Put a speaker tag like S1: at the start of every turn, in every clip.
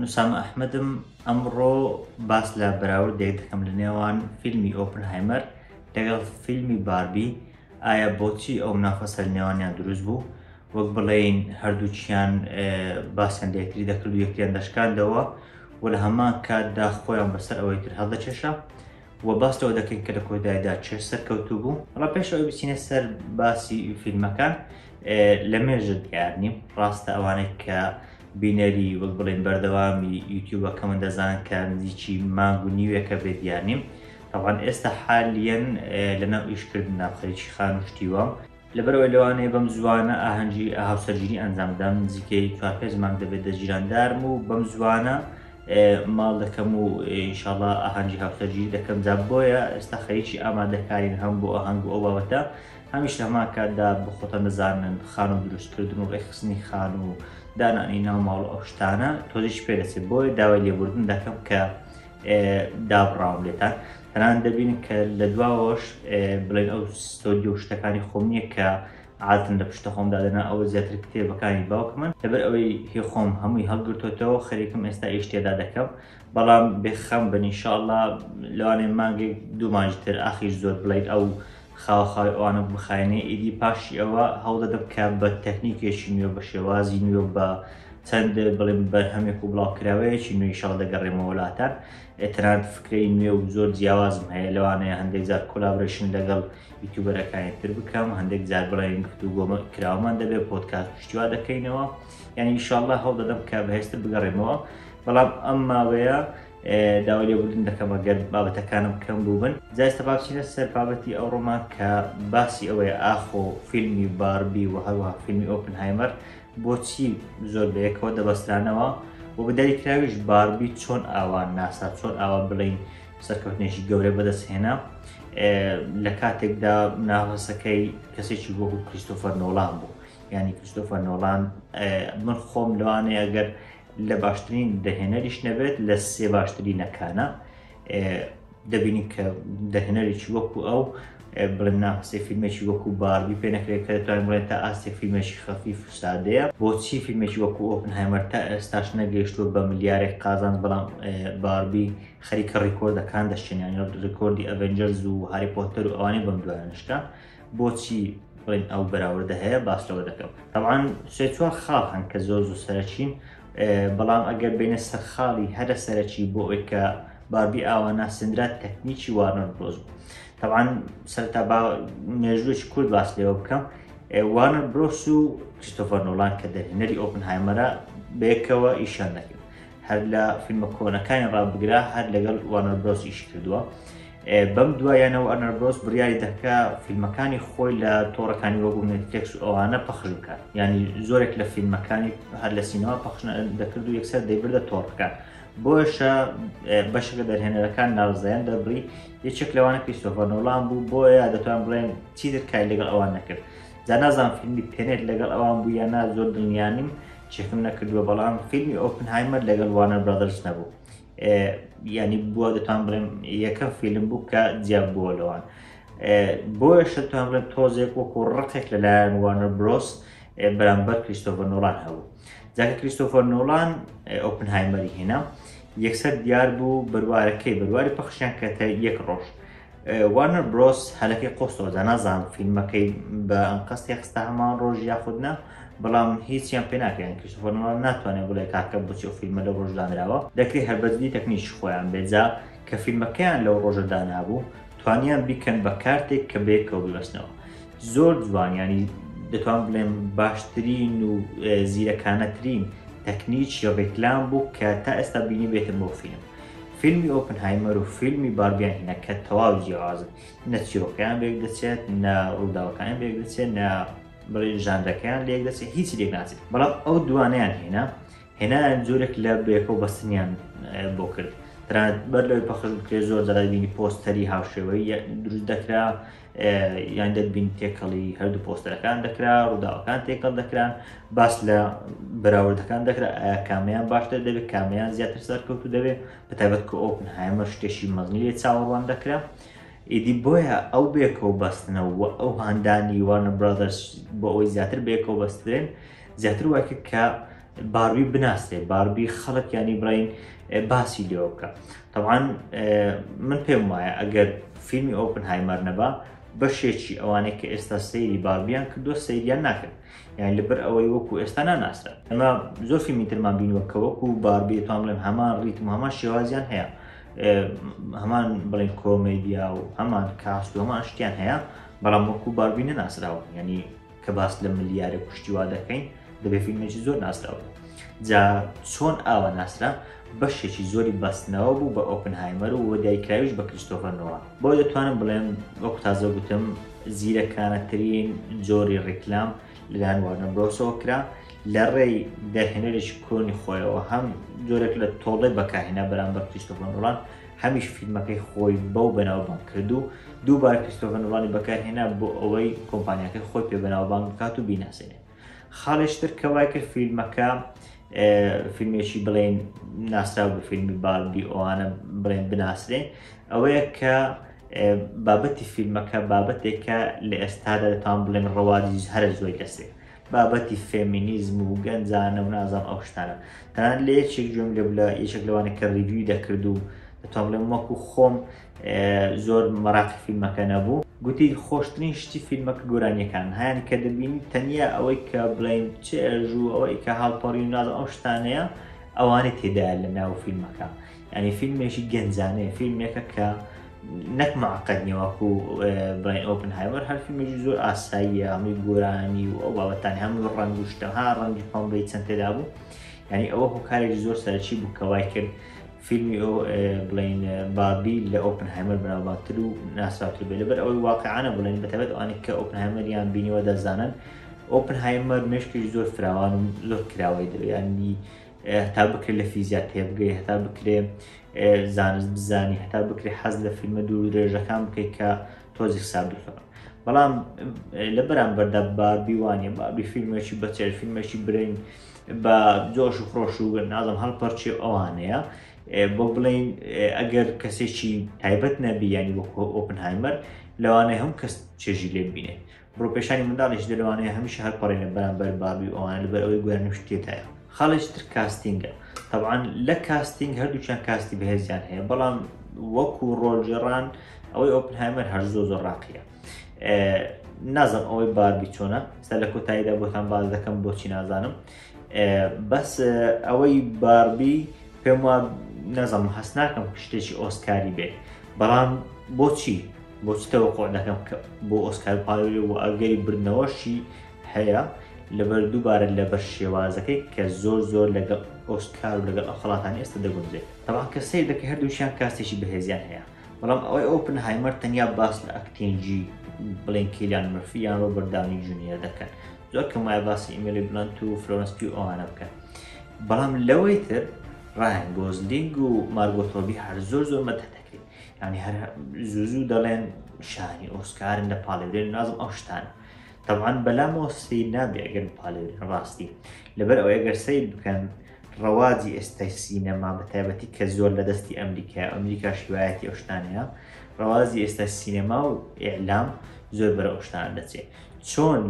S1: ئوسامە ئەحمەدم، ئەمڕۆ باس لە بەراوردێک دەکەم لە نێوان فیلمی ئۆپنهایمەر لەگەڵ فیلمی باربی. ئایا بۆچی ئەو منافەسە لە نێوانیان دروست بوو؟ وەک بڵێین هەردووکیان باسیان لە یەکتری دەکرد و یەکتریان دەشکاندەوە و لە هەمان کاتدا خۆیان بەسەر ئەوەی تر هەڵدەکێشا و باس لەوە دەکەین کە لە کۆتاییدا چێ سەرکەوتوو بوو. بەڵام پێش ئەوەی بچینە سەر باسی فیلمەکان، لە مێژە دیار نیم، ڕاستە ئەوانەی کە بینەری وەک بڵێن بەردەوامی یوتیوبەکەمن دەزانن کە نزیکی مانگ و نیوێکە بێ دیار نیم. تەبعەن ئێستا حالیەن لەناو ئیشکردنا خەریکی خانوو شتی وام، لەبەرئەوەی لەوانەیە بەم زووانە ئاهەنگی هاوسەرگیری ئەنجام بدەم، نزیکەی چوار پێنج مانگ دەبێت دەزگیراندارم و بەم زووانە ماڵ دەکەم و ئینشاڵا ئاهەنگی هاوسەرگیری دەکەم. جا بۆیە ئێستا خەریکی ئامادەکارین هەم بۆ ئاهەنگ و ئەو بابەتە، هەمیش لە هەمان کاتدا بۆ خۆتان دەزانن خانوو دروستکردن و ڕێکخستنی خانوو و دانانی ناو ماڵ و ئەو شتانە تۆزێکی پێ دەچێت. بۆیە داوای لێبوردن دەکەم کە دابڕاوم لێتان. تەنانەت دەبینن کە لە دواوەش بڵێن ئەو ستۆدیۆ و شتەکانی خۆم نییە کە عادەتەن لە پشتە خۆم دادەنا، ئەوە زیاتر کتێبەکانی باوکمن. لەبەر ئەوەی هی خۆم هەمووی هەڵگرتۆتەوە خەریکم ئێستا ئیش تێدا دەکەم، بەڵام بێخەم بن ئینشاءاللە لەوانەیە مانگێک دوو مانگی تر ئاخیش زۆر بڵێیت ئەو خاوە خاوی ئەوانە بخایەنێ. ئیدی پاشی ئەوە هەوڵدەدەم کە بە تەکنیکێکی نوێ، بە شێوازی نوێ و بە چەند بڵێم بەرهەمێک و بڵاوکراوەیەکی نوێ ئینشاءاللە دەگەڕێمەوە وڵاتان. تەنانەت فکرەی نوێ و زۆر جیاوازم هەیە، لەوانەیە هەندێک جار collaboration لەگەڵ YouTuber ەکانی تر بکەم، هەندێک جار بڵێن گفتوگۆ کراوەمان دەبێت، پۆدکاست پشتیوا دەکەینەوە، یعنی ئینشاءاللە هەوڵ دەدەم کە بەهێزتر بگەڕێمەوە. بەڵام ئەم ماوەیە داوای لێبوردن دەکەم ئەگەر بابەتەکانم کەم بووبن. جا ئێستا با بچینە سەر بابەتی ئەوڕۆمان کە باسی ئەوەیە ئاخۆ فیلمی باربی و هەروەها فیلمی ئۆپنهایمەر بۆچی زۆر بەیەکەوە دەبەسترانەوە و بە دیاریکراویش باربی چۆن ئاوا ناسا، چۆن ئاوا بڵین سەرکەوتنێکی گەورە بەدەستهێنا لە کاتێکدا منافەسەکەی کەسێکی وەکو کریستۆفەر نۆڵان بوو. ینی کریستۆفەر نۆڵان من خۆم لەوانەیە ئەگەر لە باشترین دەهێنەریش نەبێت لە سێ باشترینەکانە. دەبینین کە دەهێنەرێکی وەکو ئەو بڵێن ناپسێ فیلمێکی وەکو باربی پێ نەکرێت کە دەتوانین بڵێن تا ئاستێک فیلمێکی خەفیف و سادەیە. بۆچی فیلمێکی وەکو ئۆپنهایمەر تا ئێستاش نەگەیشتووە بە ملیارێک قازانج، بەڵام باربی خەریکە ڕیکۆردەکان دەشکێنێ، یانی ڕیکۆردی ئەڤێنجەرز و هاری پۆتەر و ئەوانەی بەم دوایانە شکا. بۆچی بڵێن ئەو بەراوردە هەیە؟ باس لەوە دەکەم. تەبعەن سێ چوار خاڵ هەن کە زۆر زۆر سەرەکین، بەڵام ئەگەر بینە سەر خاڵی هەرە سەرەکی بۆ ئەوەی کە باربی ئاوا ناسێنرا تەکنیکی وارنەر برۆز بوو. تەبعەن سەرەتا با مێژوویەکی کورت باس لێوە بکەم. وارنەر برۆس و کریستۆفەر نۆڵان کە دەرهێنەری ئۆپنهایمەرە بەیەکەوە ئیشیان دەکرد، هەر لە فیلمە کۆنەکانی ڕابگرە هەر لەگەڵ وارنەر برۆس ئیشی کردووە. بەم دوایانە وارنەر برۆس بڕیاری دەکا فیلمەکانی خۆی لە تۆڕەکانی وەکو نێتفلێکس و ئەوانە پەخش بکات، یعنی زۆرێک لە فیلمەکانی هەر لە سینەما پەخش دەکرد و یەکسەر دەیبردە تۆڕەکان. بۆیەشە بەشێک لە دەرهێنەرەکان ناڕزایان دەربڕی، یەکێک لەوانە کریستۆفەر نۆڵان بوو. بۆیە دەتوان بڵێن چیتر کاری لەگەڵ ئەوان نەکرد. جا نازانم فیلمی تێنێت لەگەڵ ئەوان بوو یا نا، زۆر دڵنیا نیم، چێکم نەکردووە، بەڵام فیلمی ئۆپنهایمەر لەگەڵ وارنەر برادەرز نەبوو، ینی بووە دەتوان بڵێم یەکەم فیلم بوو کە جیا بووە لەوان. بۆیە دەتوان بڵێم تۆزێک وەکو ڕقێک لەلایەن وارنەر برۆس بەرامبەر کریستۆفەر نۆڵان هەبوو. جاکە کریستۆفەر نۆڵان ئۆپنهایمەری هێنا، یەکسەر دیار بوو بەروارەکەی بەرواری پەخشیان کە یەک ڕۆژ وارنەر برۆس هەلەکەی قۆستەوە. جا نازانم فیلمەکەی بە ئەنقەستی خستە هەمان ڕۆژ یاخود نا، بەڵام هیچیان پێ ناکرێن. کریستۆفەر نۆڵان ناتوانێت بڵێ کاکە بۆچی ئەو فیلمە لەو ڕۆژ دانراوە، دەکرێت هەر بەجدی تەکنیکی خۆیان بێت. جا کە فیلمەکەیان لەو ڕۆژە دانابوو توانیان بیکەن بە کارتێک کە بەیەکەوە ببەستنەوە. زۆر جوان، ینی دەتوان بڵێم باشترین و زیرەکانەترین تەکنیکی ڕیکلام بوو کە تا ئێستا بینی بێتم بۆ فیلم. فیلمی ئۆپنهایمەر و فیلمی باربیان هینە کە تەواو جیاوازن، نە چیرۆکەیان بێک دەچێت، نە ڕووداوەکانیان بێک دەچێت، نە بڵێن ژانرەکەیان لێک دەچێت، هیچی لێک ناچێت. بەڵام ئەو دوانیان هێنا هێنایان جۆرێک لە بەیەکەوە بەستنیان بۆ کرد. تەنانەت بەر لەوەی پەخش بکرێت زۆر جار دەبینی پۆستەری هاوشێوەی دروست دەکرا، یان دەبین تێکەڵی هەردوو پۆستەرەکان دەکرا، ڕووداوەکان تێکەڵ دەکران، باس لە بەراوردەکان دەکرا، ئایا کامیان باشتر دەبێت، کامیان زیاتر سەرکەوتو دەبێت، بە تایبەت کە ئۆپنهایمەر شتێکی مەزنی لێ چاوەڕوان دەکرا. ئیدی بۆیە ئەو بێکەوە بەستنەوە و ئەو هاندانی وارنەر برادەرز بۆ ئەوەی زیاتر بێکەوە بەسترێن زیاتر وای کرد کە باربی بناسرێ، باربی خەڵک ینی بڵین باسی لێوە بکە. تەبعەن من پێم وایە ئەگەر فیلمی ئۆپنهایمەر نەبا بەشێکی ئەوانەی کە ئێستا سەیری باربیان کردووە سەیریان ناکرد، یان لەبەر ئەوەی وەکو ئێستا ناناسرا. ئەمە زۆر فیلمی ترمان بینوە کە وەکو باربی توان بڵێم هەمان ڕیتم و هەمان شێوازیان هەیە، هەمان بڵێن کۆمێدیا و هەمان cast و هەمان شتیان هەیە، بەڵام وەکو باربی نەناسراون. ینی کە باس لە ملیارە کوشتی وا دەکەین دەبێ فیلمێکی زۆر ناسراو بێت. جا چۆن ئاوا ناسرا؟ بەشێکی زۆری بەستنەوە بوو بە ئۆپنهایمەر و دایکراویش بە کریستۆفەر نۆڵان. بۆیە دەتوانم بڵێم وەکو تازە گوتم زیرەکانەترین جۆری ڕیکلام لەلایەن وارنەر برۆسەوە کرا لە ڕێی دەرهێنەرێکی کۆنی خۆیەوە، هەم جۆرێک لە تۆڵەی بەکارهێنا بەرامبەر کریستۆفەر نۆڵان، هەمیش فیلمەکەی خۆی بەو بەناوبانگ کرد و دووبارە کریستۆفەر نۆڵانی بەکارهێنا بۆ ئەوەی کۆمپانیاکەی خۆی پێ بەناوبانگ بکات و بیناسێنێت. خاڵێکی تر کە وای کرد فیلمەکە فیلمێکی بڵێن ناسراو بە فیلمی باربی ئەوانە بڵێن بناسرێ ئەوەیە کە بابەتی فیلمەکە بابەتێکە لە ئێستادا دەتوان بڵێن ڕەواجی هەرە زۆری لەسێ بابەتی فێمینیزم و گەنجانە و نازانم ئەو شتانە. تەنانەت لە یەکێک گوێم لێ بوو لە یەکێک لەوانە کە review ی دەکرد و دەتوانم بڵێم وەکو خۆم زۆر مەراقی فیلمەکە نەبوو، گوتی خۆشترین شتی فیلمەکە گۆرانیەکان هەیان کە دەبینی تەنیا ئەوەی کە بڵێن چێژ و ئەوەی کە هەڵپەڕی و نازم ئەو شتانەیە ئەوانەی تێدایە لە ناو فیلمەکە. یعنی فیلمێکی گەنجانەیە، فیلمێکە کە نەک معقد نییە وەکو بڵێن ئۆپنهایمەر، هەر فیلمێکی زۆر ئاساییە، هەمووی گۆرانی و ئەو بابەتانی هەموو ڕەنگ و شتە ها ڕەنگی پەمبەی چەند تێدا بوو. یعنی ئەوە هۆکارێکی زۆر سەرەکی بوو کە وای کرد فیلمی ئەو بڵین باربی لە ئۆپنهایمەر بەناوبانگتر و ناسراوتر بێت، لەبەر ئەوەی واقعانە بڵێن بەتایبەت ئەوانەی کە ئۆپنهایمەریان بینیوە دەزانن ئۆپنهایمەر مێشکێکی زۆر فراوان و زۆر کراوەی دەوێت، یعنی هەتا بکرێت لە فیزیا تێبگەی، هەتا بکرێ زانست بزانی، هەتا بکرێ حەز لە فیلمە دوور و درێژەکان بکەیت کە تۆزێک سارد و سڕن. بەڵام لە بەرامبەردا باربی وانە، باربی فیلمێکی بەچێر، فیلمێکی برین بە جۆش و خرۆش و نازم هەڵپەرچێ ئەوانەیە. بۆ بڵین ئەگەر کەسێکی تایبەت نەبی، ینی وەکو ئۆپنهایمەر، لەوانەیە هەم کەس چێژی لێ ببینێت. بڕۆ پێشانی منداڵیش لەوانەیە هەمیشە هەر پەڕێنە بەرامبەر باربی و ئەوانە، لەبەر ئەوەی گۆرانی و شت تێدایە. خاڵێکی تر casting ە. تەبعەن لە casting هەردووکیان cast ی بەهێزیان هەیە، بەڵام وەکو ڕۆڵگێڕان ئەوەی ئۆپنهایمەر هەر زۆر زۆر ڕاقیە. نازم ئەوەی باربی چۆنە، سەر لە کۆتاییدا بۆتان باس دەکەم بۆچی نازانم. بەس ئەوەی باربی پێم وا نازانم هەست ناکەم شتێکی ئۆسکاری بێت، بەڵام بۆچی بۆچی تەوەقع دەکەم کە بۆ ئۆسکار پاڵێ و ئەگەری بردنەوەشی هەیە، لەبەر دووبارە لەبەر شێوازەکەی کە زۆر زۆر لەگەڵ ئۆسکار و لەگەڵ ئەو خەڵاتانی ئێستا دەگونجێت. تەبعەن کە سەیر دەکەی هەردووکیان cast ێکی بەهێزیان هەیە، بەڵام ئەوەی ئۆپنهایمەر تەنیا باس لە acting ی بڵێن کیلیان مورفی یان ڕۆبەرت داونی جونیەر دەکەن، زۆر کەم وایە باسی ئیمیلی بلەنت و فلۆرنس پیو ئەوانە بکەن. بەڵام لەوەی تر ڕایان گۆزلینگ و مارگۆت ڕۆبی هەر زۆر زۆر مەدح دەکرێت، یعنی هەر زوو زوو دەڵێن شانی ئۆسکارن لە پاڵێورێن نازم ئەو شتانە. تەبعەن بەلامەوە سەیر نابێ ئەگەر بپالێورێن ڕاستی، لەبەر ئەوەی ئەگەر سەیر بکەن ڕەواجی ئێستای سینەما بە تایبەتی کە زۆر لە دەستی ئەمریکای، ئەمریکا شیوایەتی ئەو شتانەیە، ڕەوازی ئێستا سینەما و ئیعلام زۆر بەرە ئەو شتانە دەچێت. چۆن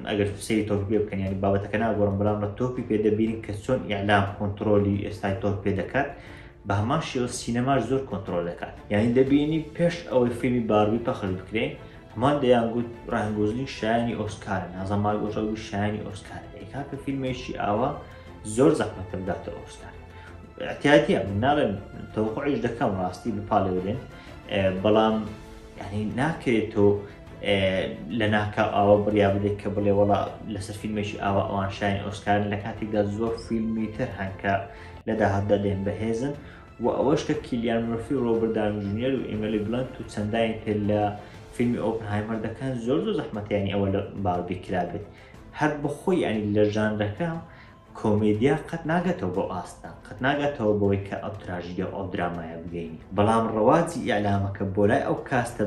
S1: ئەگەر سەیری تۆپی پێ بکەن، یعنی بابەتەکە ناگۆڕم، بەڵام لە تۆپی پێ دەبینین کە چۆن ئیعلام کۆنترۆلی ئێستای تۆپی پێ دەکات، بە هەمان شێوە سینەماش زۆر کۆنترۆل دەکات. یعنی دەبینی پێش ئەوەی فیلمی باربی پەخش بکرێ هەمان دەیان گوت ڕایان گۆزلینگ شایانی ئۆسکارە، نازانم مارگۆ ڕۆبی شایانی ئۆسکارە. ئەی کاکە فیلمێکی ئاوا زۆر زەحمەتە بداتە ئۆسکار. اعتیادیە، من ناڵێم تەوقعیش دەکەم ڕاستی بپاڵێورێن، بەڵام یعنی ناکرێت تۆ لە ناکاو ئاوا بڕیا بدەیت کە بڵێ وەڵا لەسەر فیلمێکی ئاوا ئەوان شایانی ئۆسکارن، لە کاتێکدا زۆر فیلمی تر هەن کە لە داهاتدا دێن بەهێزن. و ئەوەش کە کیلیان مورفی و ڕۆبەرت داونی جونیەر و ئیمیلی بلەنت و چەندانی تر لە فیلمی ئۆپنهایمەر دەکەن زۆر زۆر زەحمەتە، یعنی ئەوە لە باربی کرابێت هەر بەخۆی، یعنی لە ژانرەکە کۆمێدیا قەت ناگاتەوە بۆ ئاستە، قەت ناگاتەوە بەوەی کە ئەو تراژیدیا و ئەو درامایە بگەینی. بەڵام ڕەواجی ئیعلامەکە بۆ لای ئەو cast ە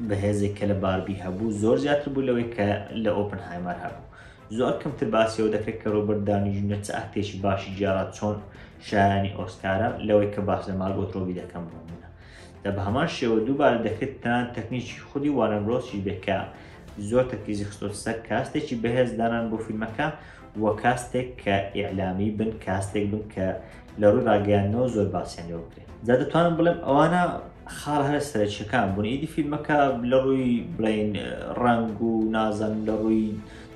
S1: بەهێزێک کە لە باربی هەبوو زۆر زیاتر بوو لەوەی کە لە ئۆپنهایمەر هەبوو. زۆر کەمتر باسی ئەوە دەکرێت کە ڕۆبەرت داونی جونیەر چ act ێکی باشی گێڕا، چۆن شایانی ئۆسکارە، لەوەی کە باس لە مارگۆت ڕۆبی دەکەم بۆ نمونە. دە بە هەمان شێوە دووبارە دەکرێت تەنانەت تەکنیکی خودی وارنەر برۆسیش بێت کە زۆر تەرکیزی خستۆتە سەر cast ێکی بەهێز دانان بۆ فیلمەکە و کاستێک کە ئیعلامی بن، کاستێک بن کە لە ڕووی ڕاگەیاندنەوە زۆر باسیان لێوە بکرێت. جا دەتوانم بڵێم ئەوانە خاڵە هەرە سەرەکیەکان بوون. ئیدی فیلمەکە لە ڕووی بڵێین ڕەنگ و نازانم لە ڕووی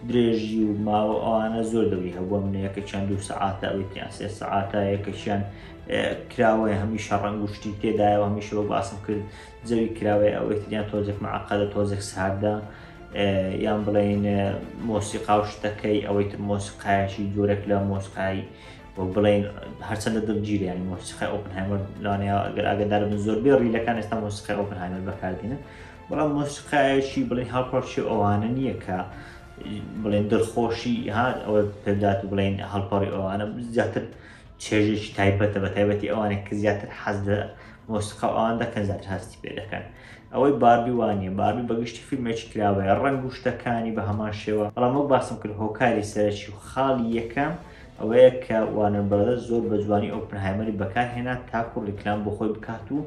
S1: درێژی و ماوە ئەوانە زۆر دەوری هەبووە. منە یەکێکیان 2 سەعاتە، ئەوەی تریان 3 سەعاتە، یەکێکیان کراوەیە هەمیشە ڕەنگ و شتی تێدایە و هەمیشە وەک باسم کرد جەوی کراوەیە، ئەوەی تریان تۆزێک معقدە، تۆزێک ساردە، یان بڵێین مۆسیقا و شتەکەی ئەوەی تر مۆسیقایەکی جۆرێک لە مۆسیقای وەک بڵێین هەرچەندە دڵگیرە، یعنی مۆسیقای ئۆپنهایمەر لەوانەیە ئەگەر ئاگادار بن زۆربەی ڕیلەکان ئێستا مۆسیقای ئۆپنهایمەر بەکاردێنن، بەڵام مۆسیقایەکی بڵێن هەڵپەڕکی ئەوانە نییە کە بڵێن دڵخۆشی ها ئەوە پێدات و بڵێن هەڵپەڕی ئەوانە زیاتر چێژێکی تایبەتە، بە تایبەتی ئەوانێک کە زیاتر حەز لە مۆسیقا ئەوان دەکەن زیاتر هەستی پێ دەکەن. ئەوەی باربی وانە، باربی بەگشتی فیلمێکی کراوەیە، ڕەنگ و شتەکانی بە هەمان شێوە، بەڵام وەک باسم کرد هۆکاری سەرەکی و خاڵی یەکەم ئەوەیە کە وارنەر برادەرز زۆر بە جوانی ئۆپنهایمەری بەکارهێنا تاکو ڕیکلام بۆ خۆی بکات و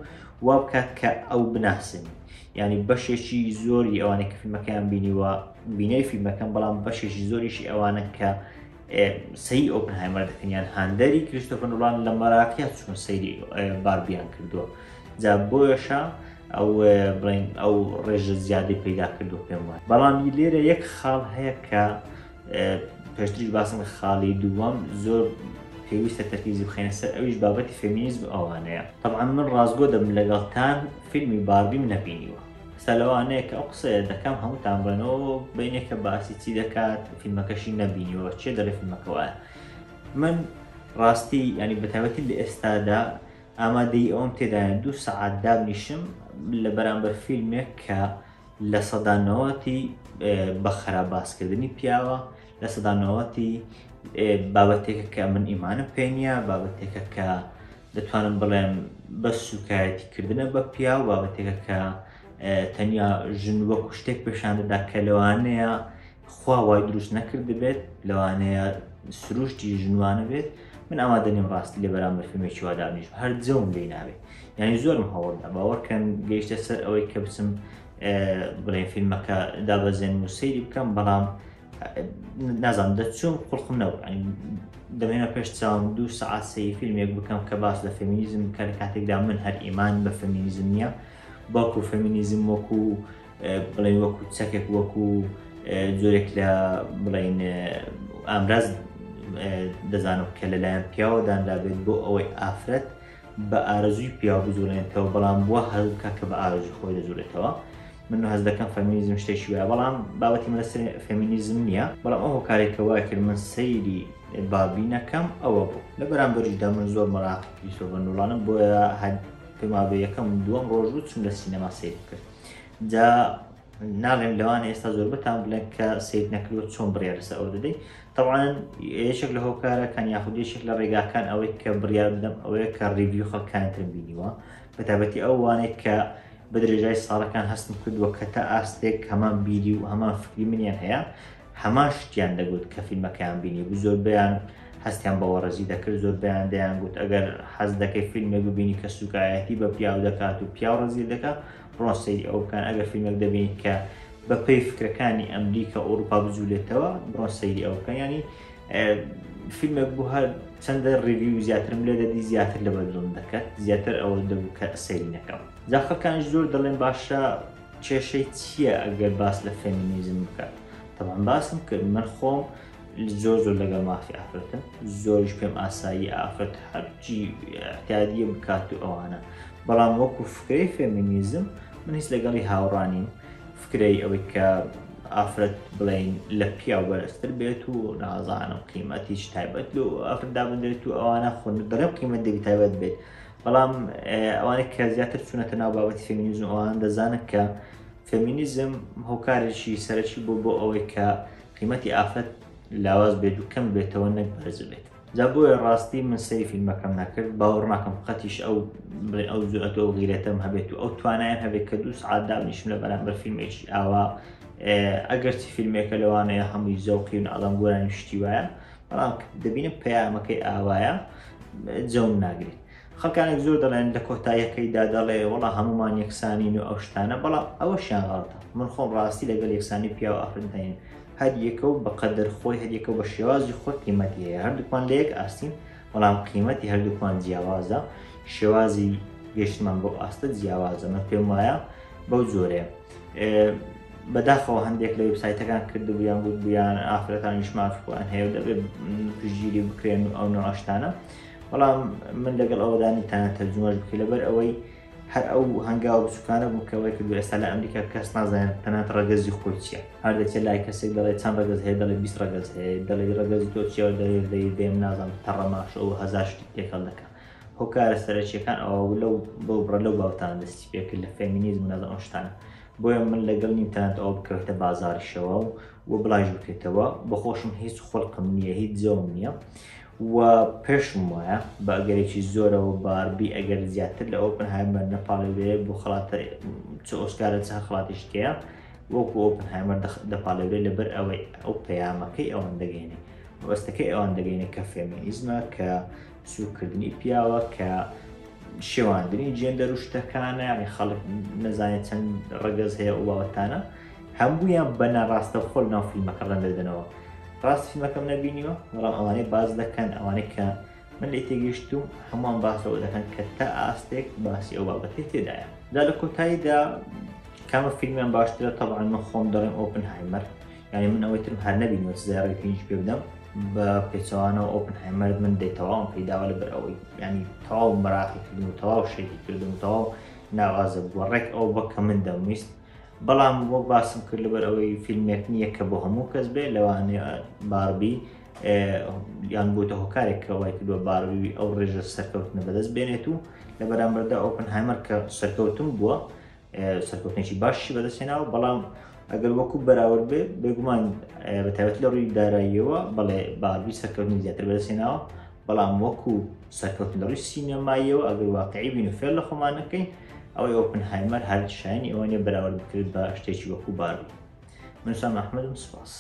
S1: وا بکات کە ئەو بناسێنی. یعنی بەشێکی زۆری ئەوانەی کە فیلمەکەیان بینیوە بینەری فیلمەکەن، بەڵام بەشێکی زۆریشی ئەوانە کە سەیری ئۆپنهایمەر دەکەن یان هاندەری کریستۆفەر نۆڵان لە مەراقیا چون سەیری باربیان کردووە. جا بۆیەشە ئەو بڵێن ئەو ڕێژە زیادەی پەیدا کردو پێم وایە. بەڵام لێرە یەک خاڵ هەیە کە پێشتریش باسم کرد، خاڵی دووەم زۆر پێویستە تەرکیزی بخەینە سەر، ئەویش بابەتی فێمینیزم ئەوانەیە. طبعا من ڕاستگۆ دەبم لەگەڵتان فیلمی باربیم نەبینیوە. ئێستا لەوانەیە کە ئەو قسەیە دەکەم هەمووتان بڵێنەوە بینێکە باسی چی دەکات فیلمەکەشی نەبینیوە، چێ دەڵێ فیلمەکە وایە. من ڕاستی ینی بەتایبەتی لە ئێستادا ئامادەی ئەوم تێدایە 2 سەعات دابنیشم لە بەرامبەر فیلمێک کە 90% بە خراپ باسکردنی پیاوە، 90% بابەتێکە کە من ئیمانم پێ نییە، بابەتێکە کە دەتوانم بڵێم بە سوکایەتیکردنە بە پیاو، بابەتێکە کە تەنیا ژن وەکو شتێک پێشان دەدا کە لەوانەیە خوا وای دروست نەکردبێت، لەوانەیە سروشتی ژنوانە بێت. من ئامادە نیم ڕاستی لە بەرامبەر فیلمێکی وا دابنیشم، هەر جەوم لێی نابێت. یعنی زۆرم هەوڵدا، باوەڕکەن گەیشتە سەر ئەوەی کە بچم بڵێن فیلمەکە دابەزێنم و سەیری بکەم، بەڵام نازانم دەچوم خوڵقم نەبوو. یعنی دەمێنە پێش چاوم 2 سەعات سەیری فیلمێک بکەم کە باس لە فێمینیزم بکە، لە کاتێکدا من هەر ئیمان بە فێمینیزم نییە، بەڵکو فێمینیزم وەکو بڵێن وەکو چەکێک، وەکو جۆرێک لە بڵێن ئامراز دەزانم کە لەلایەن پیاوە دانرابێت بۆ ئەوەی ئافرەت بە ئارەزووی پیاو بجوڵێنێتەوە، بەڵام بووە هەز بکات کە بە ئارەزووی خۆی دەجوڵێتەوە. من هەز دەکەم فەمینیزم شتێکی وایە، بەڵام بابەتی من لەسەر فەمینیزم نییە. بەڵام ئەو هۆکارێک کە وای کرد من سەیری باربی نەکەم ئەوە بوو. لە بەرامبەریشدا من زۆر مەراقی کریستۆفەر نۆڵانم، بۆیە هەر پێم وابێ یەکەم دووەم ڕۆژ بوو چووم لە سینەما سەیرم کرد. جا ناڵێم لەوانە ئێستا زۆربەتان بڵێن کە سەیر نەکردووە چۆن بڕیار لەسەر ئەوە دەدەی. طبعا یەکێک لە هۆکارەکان یاخود یەکێک لە ڕێگاکان ئەوەی کە بڕیار بدەم ئەوەیە کە review خەڵکانی ترم بینیوە، بە تایبەتی ئەو وانەی کە بە درێژای ساڵەکان هەستم کردووە کە تا ئاستێک هەمان بیری و هەمان فکری منیان هەیە، هەمان شتیان دەگوت کە فیلمەکەیان بینی بوو. زۆربەیان هەستیان بەوە ڕێزی دەکرد، زۆربەیان دەیان گوت ئەگەر حەز دەکەی فیلمێک ببینی کە سوکایەتی بە پیاو دەکات و پیاو ڕێزی دەکات بڕۆن سەیری ئەو بکەن، ئەگەر فیلمێک دەبینیت کە بە پێی فکرەکانی ئەمریکا و ئەوروپا بجولێتەوە بڕۆن سەیری ئەو بکەن. ینی فیلمێک بوو هەر چەندە review زیاترم لێ دەدی زیاتر لە بەدڵم دەکات، زیاتر ئەوە دەبوو کە سەیری نەکەم. جا خەڵکانیش زۆر دەڵێن باشە کێشەی چییە ئەگەر باس لە فێمینیزم بکات؟ طبعا باسم کرد من خۆم زۆر زۆر لەگەڵ مافی ئافرەتم، زۆریش پێم ئاسایی ئافرەت هەرچی اعتیادیە بکات و ئەوانە، بەڵام وەکو فکرەی فێمینیزم من هیچ لەگەڵی هاوڕانیم. فکرەی ئەوەی کە ئافرەت بڵین لە پیاو بەرزتر بێت و نازانم قیمەت هیچ تایبەت لۆ ئافرەت دابندرێت و ئەوانە، خۆ دەڵێم قیمەت دەبی تایبەت بێت، بەڵام ئەوانەی کە زیاتر چوونەتە ناو بابەتی فێمینیزم ئەوان دەزانن کە فێمینیزم هۆکارێکی سەرەکی بوو بۆ ئەوەی کە قیمەتی ئافرەت لاواز بێت و کەم بێتەوە نەک بەرز بێت. جا بۆیە ڕاستی من سەیری فیلمەکەم نەکرد، باوەڕ ناکەم قەتیش ئەو بڵێ ئەو جورئەت و ئەو غیرەتەم هەبێت و ئەو توانایان هەبێت کە 2 سەعات دابنیشم لە بەرامبەر فیلمێکی ئاوا. ئەگەرچی فیلمێکە لەوانەیە هەمووی زەوقی و نازانم گۆرانی شتی وایە، بەڵام دەبینم پەیامەکەی ئاوایە جەوم ناگرێت. خەڵکانێک زۆر دەڵێن لە کۆتاییەکەیدا دەڵێ وەڵا هەمومان یەکسانین و ئەو شتانە، بەڵام ئەوەشیان غەڵەتە. من خۆم ڕاستی لەگەڵ یەکسانی پیاو ئافرەت داین، هەر یەکە و بەقەدەر خۆی هەر یەکە و بە شێوازی خۆی قیمەتی هەیە هەردووکمان لە یەک ئاستین بەڵام قیمەتی هەردووکمان جیاوازە شێوازی گەشتمان بۆ ئاستە جیاوازە من پێم وایە بەو جۆرەیە بەداخەوە هەندێک لە وبسایتەکان کردبوویان گوتبوویان ئافرەتانیش مافی خۆیان هەیە و دەبێت پشتگیری بکرێن و ئەو نوعشتانە بەڵام من لەگەڵ ئەوەدانی تانە تەرجمەش بکە لەبەر ئەوەی هەر ئەو هەنگاو بچوکانە بوو کە وای کردو ئێستا لە ئەمریکا کەس نازانێت تەنانەت ڕەگەزی خۆی چییە هەر دەچێت لای کەسێک دەڵێت چەند ڕەگەز هەیە دەڵێ 20 ڕەگەز هەیە دەڵێ ڕەگەزی تۆ چییە دەڵێ دەیم نازانم تەڕەماش ئەو هەزار شتی تێکەڵ دەکا هۆکارە سەرەکیەکان ئەوە لەو بەو بڕە لەو باوتان دەستی پێکرد لە فێمینیزم و نازانم ئەو شتانە بۆیە من لەگەڵ نیم تەنانەت ئەوە بکەوێتە بازاڕیشەوە و بڵاویش بکرێتەوە بەخۆشم هیچ خۆڵقم نییە هیچ جەوم نییە و پێشم وایە بە ئەگەرێکی زۆرەوە باربی ئەگەر زیاتر لە ئۆپنهایمەر نەپاڵێورێ بۆ خەڵاتە چ ئۆسکارە چ خەڵاتیش کەیە وەکو ئۆپنهایمەر دەپاڵێورێ لەبەر ئەوەی ئەو پەیامەکەی ئەوان دەگەێنێ مەبەستەکەی ئەوان دەگەینە کە فێمینیزمە کە سوکردنی پیاوە کە شێواندنی جێندەر و شتەکانە یعنی خەڵک نەزانێت چەند ڕەگەز هەیە ئەو بابەتانە هەموویان بە ناڕاستەوخۆ لەناو فیلمەکە ڕەنگ دەدەنەوە ڕاست فیلمەکەم نەبینیوە بەڵام ئەوانەی باس دەکەن ئەوانەی کە من لێ تێگەیشتوم هەمووان باس لەوە دەکەن کە تا ئاستێک باسی ئەو بابەتەی تێدایە جا لە کۆتاییدا کامە فیلمیان باشترە تەبعەن من خۆم دەڵێم ئۆپنهایمەر یعنی من ئەوەی ترم هەر نەبینیوە سزای ڕێتینیش پێ بدەم بە پێچەوانەوە ئۆپنهایمەر من دەی تەواوم پێیداوە لەبەر ئەوەی ینی تەواو مەراقی کردم و تەواو شێتی کردم و تەواو ناوازە بووە ڕێک ئەو بە کە من دەمویست بەڵام وەک باسم کرد لەبەر ئەوەی فیلمێک نییە کە بۆ هەموو کەس بێ لەوانەیە باربی یان بۆتە هۆکارێک کە وای کردووە باربی ئەو ڕێژە سەرکەوتنە بەدەست بێنێت و لە بەرامبەردا ئۆپنهایمەر کە سەرکەوتن بووە سەرکەوتنێکی باشی بەدەستهێناوە بەڵام ئەگەر وەکو بەراورد بێ بێگومان بە تایبەت لە ڕووی داراییەوە بەڵێ باربی سەرکەوتنی زیاتر بەدەستهێناوە بەڵام وەکو سەرکەوتن لە ڕووی سینەماییەوە ئەگەر واقعی بین و فێر لە خۆمان نەکەین ئەوەی ئۆپنهایمەر هەر شایانی ئەوە نیە بەراورد بکرێت بە شتێکی وەکو باربی. من سام ئەحمەدم سوپاس.